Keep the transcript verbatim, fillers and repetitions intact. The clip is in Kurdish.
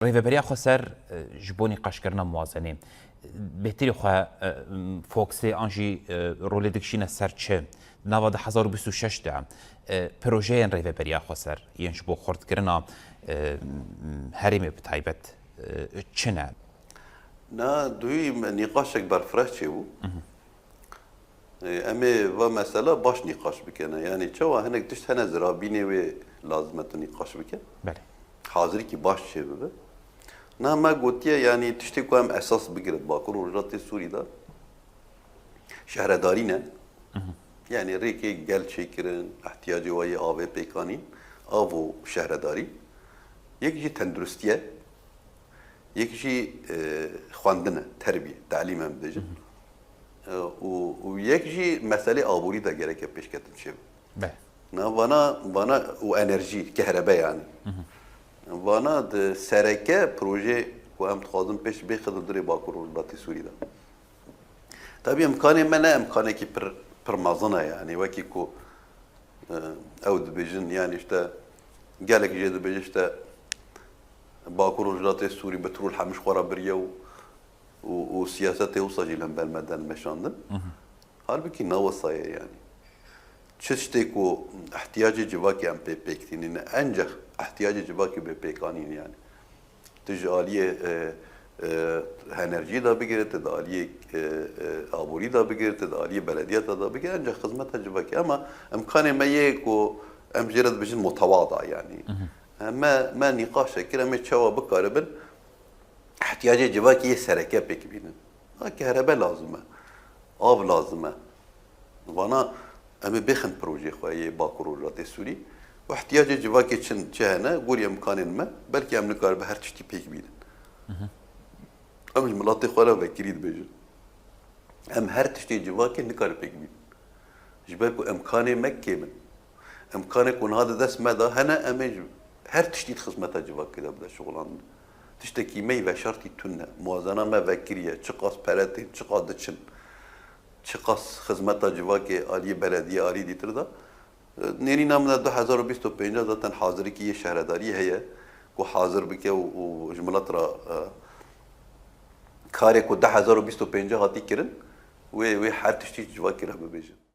Rêveberiya Xweser, e, ji bo nîqaşkirina muwazenê, bêtirî xwe, e, fokusê an jî, e, rolê dikişîne ser çi? Di nava du hezar û bîst û şeş de, e, projeyên Rêveberiya Xweser yên ji bo xurtkirina, e, herêmê bi taybet, e, çi ne? Na, duyî me nîqaşek berfireh çêbû. Mhm. Ê, em ê va mesela baş nîqaş bikene. Yanî çawa hinek tişt hene zirabînê wê lazim e tu nîqaş bike. Belê. Hazirîkî baş çêbibe. Na me gotiye, yanî tiştê ku em esas bigirin Bakur û Rojhilatê Sûrî de şehredarî ne. Mhm. Yanî rêkê gel çêkirin, ihtiyacê wa yê avê pêkanîn, av û şehredarî. Yek jî tenduristiye, yek jî, e, xwendin e, terbiye, telîm em dibêjin. Mhm. E, û, û yek jî meselê aborî de gereke pêşketin çêbin. Be. Na vana, vana û enerjî, kehrebe yanî. Mhm. Vana di sereke proje ku em dixwazin pêş bêxin di durê Bakur û Rojhilatê Sûrî de. Tabî imkanê me ne imkanekî pir, pir mezin e yanî, wekî ku, e, ew dibêjin, yanî işte gelek jê dibêje işte Bakur û Rojhilatê Sûrî bi Tirûl Hemiş xwe re biriye û, û, û siyasetê wisa jî li hember me den meşandin. Mhm. Halbikî ne wisa ye yanî. Çi tiştê ku ihtiyacê civakê em pê pêk tînin, encex ihtiyacê civakê bê pêkanîn yanî. Tu ji aliyê, e, e, enerjiyê de bigire, tu di aliyê, e, e, aborî de bigire, tu di aliyê belediyeta de bigire, encex xizmeta civakê. Ema imkanê me yê ku em jê re dibêjin mutewada yanî. Mhm. Me, me nîqaşe kir, em ê çawa bikaribin ihtiyacê civakê yê sereke pêk bînin. Ha, kehrebe lazim e, av lazim e. Vana em ê bêxin projeyê xwe yê Bakur û Rojhilatê Sûrî û ihtiyacê civakê çi, çi hene, gorî imkanên me, belkî em nikaribe her tiştî pêk bînin. Mhm. Em ji miletê xwe re vekirî dibêjin. Em her tiştê civakê nikare pêk bînin. Ji ber ku imkanê me kêm in. Imkanê ku niha di dest me de hene, em ê ji her tiştî di xizmeta civakê de bide şixulandin. Tiştekî me yî veşartî tune. Muwazena me vekiriye. Çiqas pere tên, çiqas diçin. Çiqas xizmeta civakê aliyê belediyê, aliyê dîtir de. Nêrîna min de du hezar û bîst û pênc zaten hazirîkî yê şehredariyê heye ku hazir bike û, û ji milet re, e, karê ku du hezar û bîst û pênc hatî kirin, wê, wê her tiştî civakê re bibêjin.